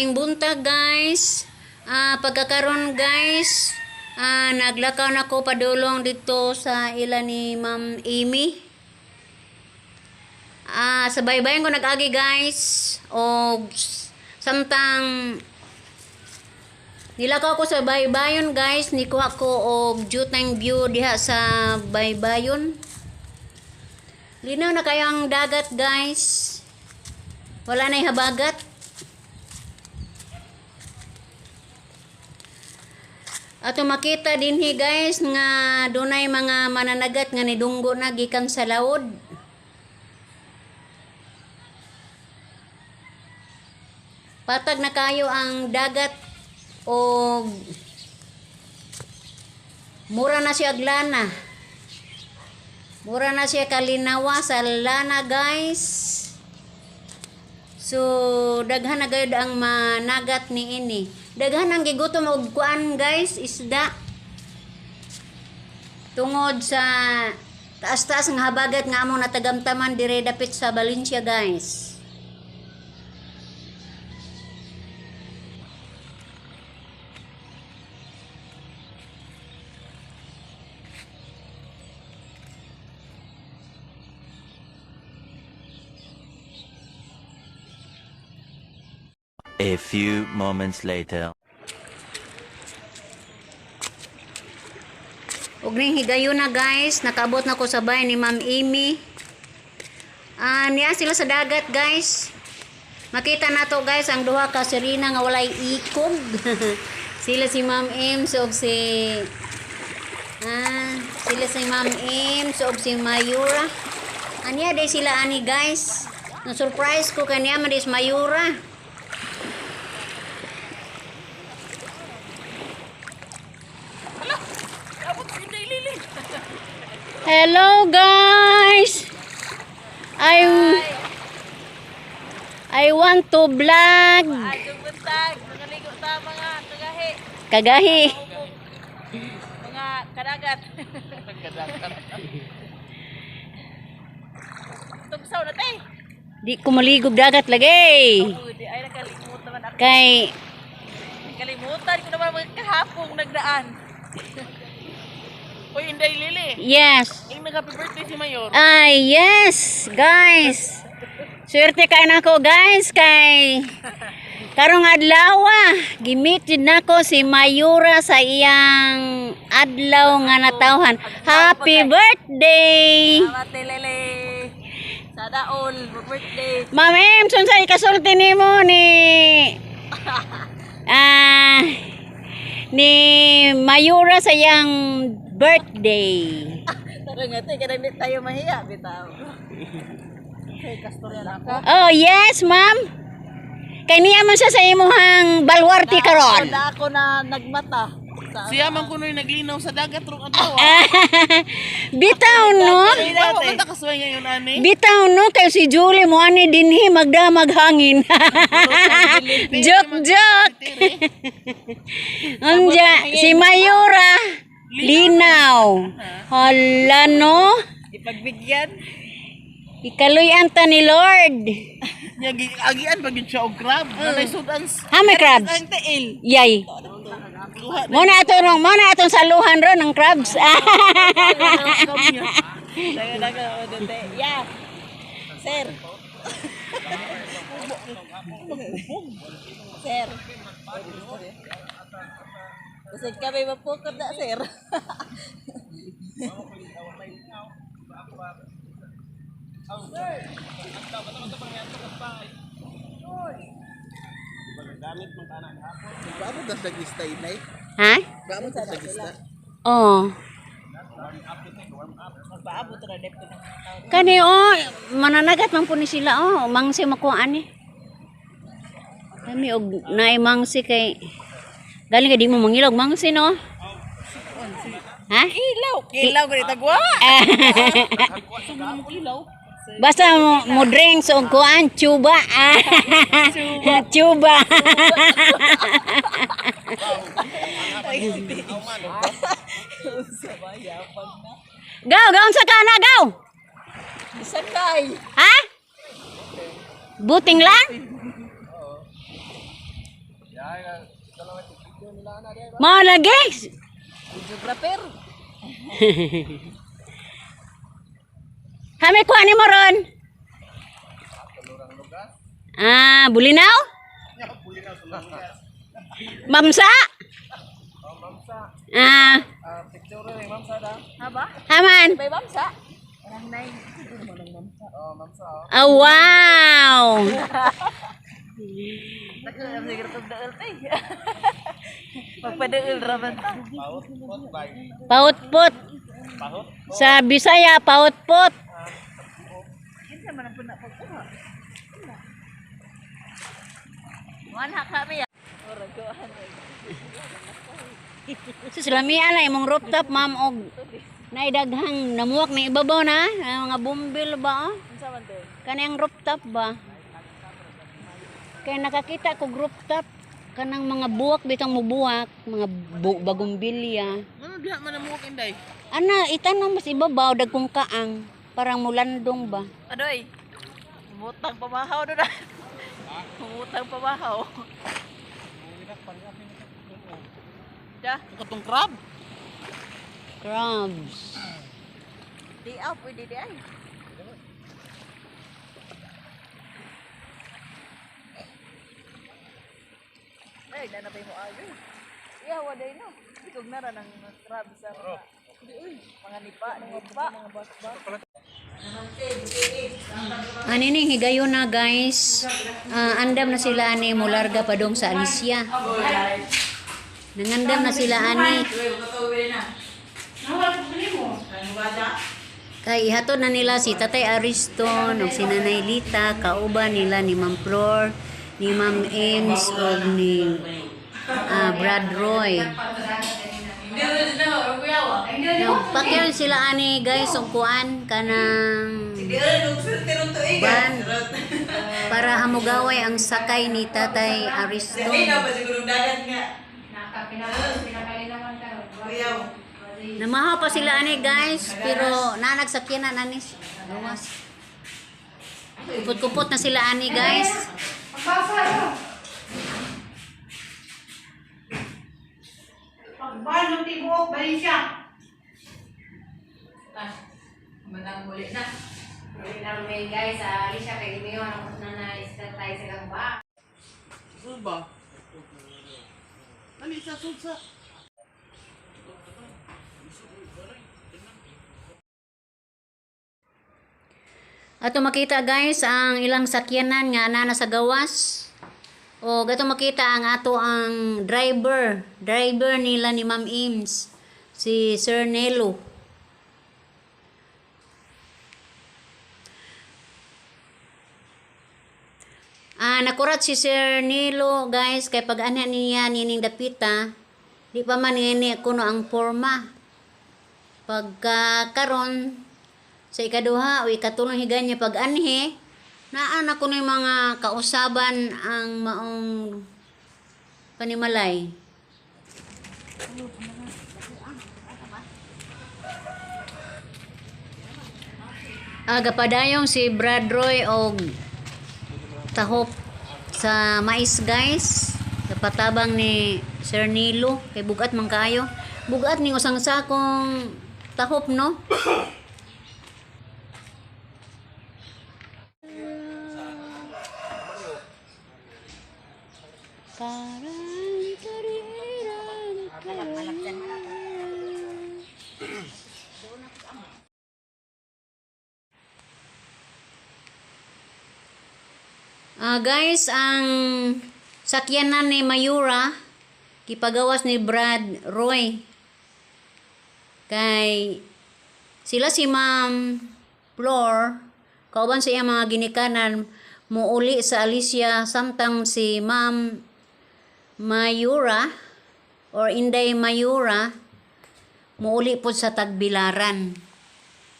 Maayong buntag, guys. Pagkakaron guys, naglakaw na ko padulong dito sa ila ni Ma'am Amy. Sa baybayin ko nag-agi, guys. O samtang nilakaw ko sa baybayon, guys, nikuha ko og jutang view diha sa baybayon. Linaw na kayo ang dagat, guys. Wala na habagat. Ato makita dinhi, guys, nga dunay mga mananagat nga nidunggo na gikan sa laod. Patag na kayo ang dagat o mura na siya og lana. Mura na siya kalinawa sa lana, guys. So daghan na gayud ang managat ni ini. Daghan ang gigutom og kuan, guys, isda. Tungod sa taas-taas nga habagat nga among natagamtaman dire dapit sa Valencia, guys. A few moments later. Ug ning higayon na, guys, nakaabot na ko sa bahay ni Ma'am Amy. Niya sila sa dagat, guys. Makita nato, guys, ang duha ka sirena nga walay ikog. Sila si Ma'am Ems ug si sila si Ma'am Ems ug si Mayura. Aniya day sila ani, guys. Na surprise ko kaniya man is Mayura. Hello, guys. I want to vlog. Adjong buntag, mga ligo ta mga kagahi, Kagahi. mga kadagat. Tugsaw na te. Di ko maligog dagat lagi. Oh, di ay nakalimot naman ako. Kay Nakalimutan ko naman mga kahapong nagdaan. Uy, Inday Lily. Yes. Yung nag-happy birthday si Mayor. Ay, yes, guys. Swerte kay nako, guys, kay karong adlaw, gimit jud nako si Mayura sa iyang adlaw nga natawhan. Happy birthday! Salamat te Lele. Sa daol, mag-birthday. Ma'am Em, unsa ikasulti nimo ni ah ni Mayura sa iyang birthday? Tara nga te, kada di tayo mahiya bitaw. Okay, kastorya na ako. Oh, yes, ma'am. Kay niya man siya sa imuhang balwarte karon. Na ako na nagmata. Sa Siya man kuno'y naglinaw sa dagat rong adlaw. Bitaw no? Ay, wa man ta kasuway ngayon ani. Bitaw no kay si Julie mo ani dinhi magdamag hangin. Joke joke. Unja si Mayura linaw. Hala no. Ipagbigyan. Ikaluyan ta ni Lord. Nya agian pa gyud siya og crab. Nanay sudan. Ha, may crabs. Ang tiil. Yay. Kuha Mo na ato rong, mo na atong saluhan ron ng crabs. Daga daga o dete. Yeah. Sir. Sir. Kasi kami mapukot na, sir. Baamo ta sa gista inay? Ha? Baamo ta sa gista? Oh. Magpaabot ra depto ng tao. Kani oh, mananagat man po ni sila oh, mangsi makuha ani. Kami og naay mangsi kay galing kay di mo mangilog mangsi no. Ha? Ilaw, ilaw gani tagwa. Basta mo drinks og kuan chuba. Chuba. Gaw, gaw sa kana gaw. Sakay. Ha? Buting lang? Mao lagi. Videographer. Hami kuha ni mo ron. Ah, bulinaw? Mamsa? Ah, Ha ba? Haman. May mamsa. Ang nine. Oh, wow. Nagkaroon siguro kong daol tay. Magpadaol raman ta. Pautpot. Sa Bisaya, pautpot. Kinsa man ang puna pagkuha. One hak kami ya. Ora ko ano. So, lamian na imong rooftop, ma'am, og naidaghang namuwak na ibabaw na, ang mga bumbil ba? Oh? Unsa man to? Kanang rooftop ba? Kaya nakakita ko rooftop kanang mga buwak bitang mubuwak, mga bagumbilya. Ano diha man ang muwak, Inday? Ana, itanom mas ibabaw dagkong kaang, parang mulandong ba? Adoy. Umutang pamahaw do na. Umutang pamahaw. Da, Ang katong crab. Crabs. di out pwede di ay. Ay, nanapay mo agay. Iya, waday no. Di kog nara ng crab sa mga, uy, mga nipa, nipa. Mga basba. Ani ning higayon na, guys. Ah, andam na sila ani mularga padong sa Alicia. Nangandam na sila ani. Kay ihatod na nila si Tatay Ariston ug si Nanay Lita, kauban nila ni Ma'am Flor, ni Ma'am Ems ug ni Brad Roy. Nagpakyaw sila ani, guys, og kuan kanang ban para hamugaway ang sakay ni Tatay Ariston. Namahaw pa sila ani, guys, pero nanagsakyanan ani gawas. Kupot-kupot na sila ani, guys. Pagbalot tibuok, bali siya. Manang muli na. Muli na may guys, sa Alicia kay Mio ang na na isa tayo sa gamba. Sud ba? Dali sa sud sa. Ato makita, guys, ang ilang sakyanan nga ana na sa gawas. O gato makita ang ato ang driver, driver nila ni Ma'am Ims, si Sir Nelo. Ah, nakurat si Sir Nilo, guys, kay pag anha niya nining dapita, di pa man nini kuno ang forma. Pagka karon sa ikaduha o ikatulong higan niya pag anhi, naa na kuno yung mga kausaban ang maong panimalay. Aga padayong si Brad Roy og tahop sa mais, guys. Kapatabang ni Sir Nilo kay bugat man kaayo. Bugat ning usang sakong tahop, no? Ah, guys, ang sakyanan ni Mayura gipagawas ni Brad Roy. Kay sila si Ma'am Flor, kauban sa iyang mga ginikanan, muuli sa Alicia samtang si Ma'am Mayura or Inday Mayura muuli po sa Tagbilaran.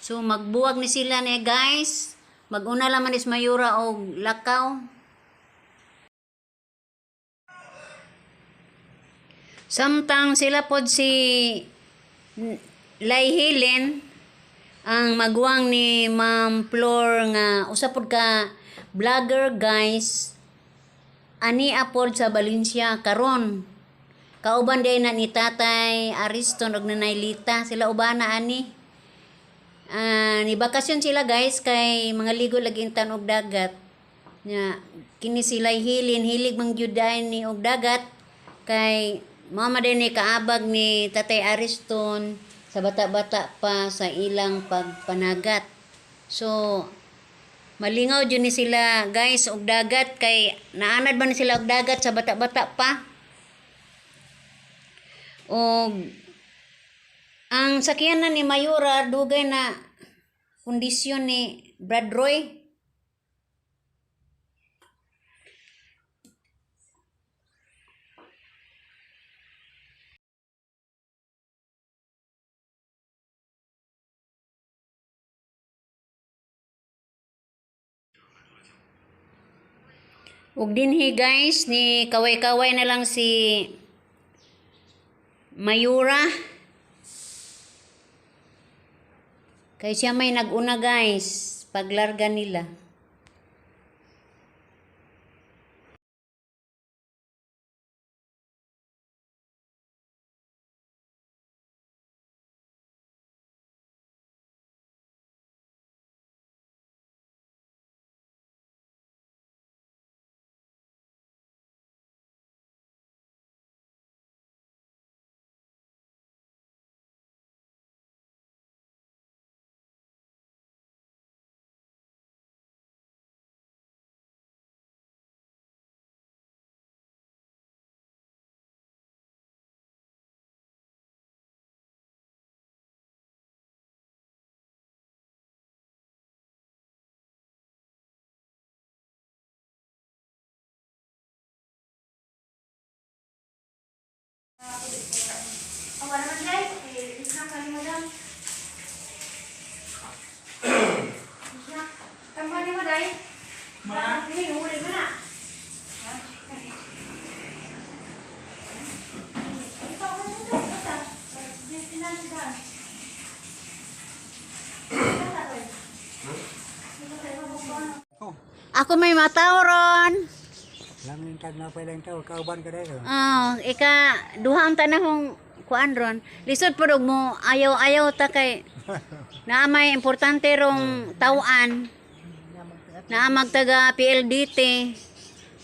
So magbuwag ni sila ni, guys. Maguna laman is Mayura og lakaw. Samtang sila pod si Lai Helen, ang maguwang ni Ma'am Flor nga usa pod ka vlogger, guys, ani pod sa Valencia karon. Kauban din na ni Tatay Ariston og Nanay Lita. Sila ubana ani. Ah, ni bakasyon sila guys kay mga ligo lagi intan og dagat. Nya kini sila hilin hilig mang gyud ni og dagat kay mama din ni kaabag ni Tatay Ariston sa bata-bata pa sa ilang pagpanagat. So malingaw jud ni sila guys og dagat kay naanad ba ni sila og dagat sa bata-bata pa. Og ang sakyanan ni Mayura dugay na kondisyon ni Brad Roy. Ug dinhi guys ni kaway-kaway na lang si Mayura. Kay siya may nag-una guys, paglarga nila. Awa naman guys, eh, snack na ni madam. Snack. Tama ni mo day. Ma, ni huli mo na. Ha? Ito ako na ito. Basta. Sinansi ka. Ako may matawron. Langin tag na pa lang tao, kauban ka dahil. Oh, ika duha ang tanahong kuan ron. Lisod pud og mo ayaw-ayaw ta kay naa may importante rong taw-an. Naa magtaga PLDT.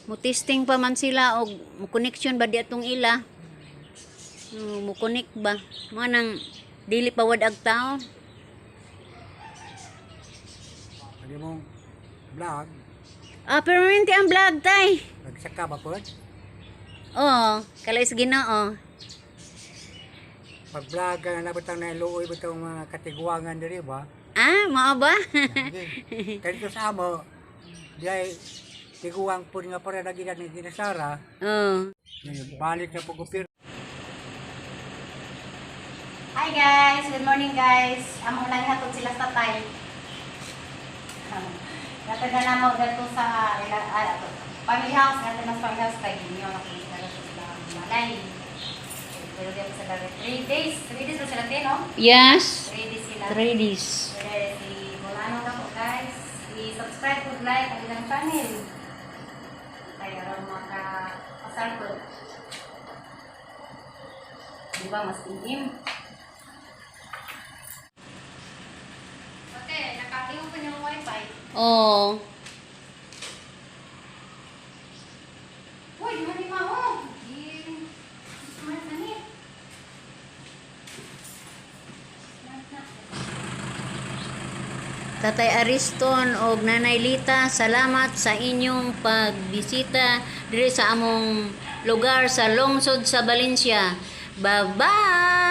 Mo testing pa man sila og mo connection ba di atong ila. Mo connect ba? Mo nang dili pa wad ag tao. Pwede mong vlog, Ah, permanente ang vlog tay. nagsaka ba po? Oo, kalais Ginoo. Pag vlog ka na batang nailuoy batang mga katiguangan diri ba? Ah, mao ba? Kaya dito sa amo, di ay tiguang po nga para lagi na ginasara, Oo. balik na po gupir. Hi guys! Good morning guys! Amo lang hatod sila sa tay. Natad na namo dito sa family house, natad na sa family house kay inyo nakita na sila malay. Pero di ako sa dagat. 3 days, 3 days ba sila te, no? Yes. 3 days sila. 3 days. Pero si Bolano na po guys. I-subscribe ug like ang ilang channel. Kaya aron maka pasarko. Di ba mas iim? Okay, nakatingin ko niyang wifi. Oo. Uy, di man di mao. Di smart na ni. Smart na. Tatay Ariston og Nanay Lita, salamat sa inyong pagbisita diri sa among lugar sa lungsod sa Valencia. Bye-bye!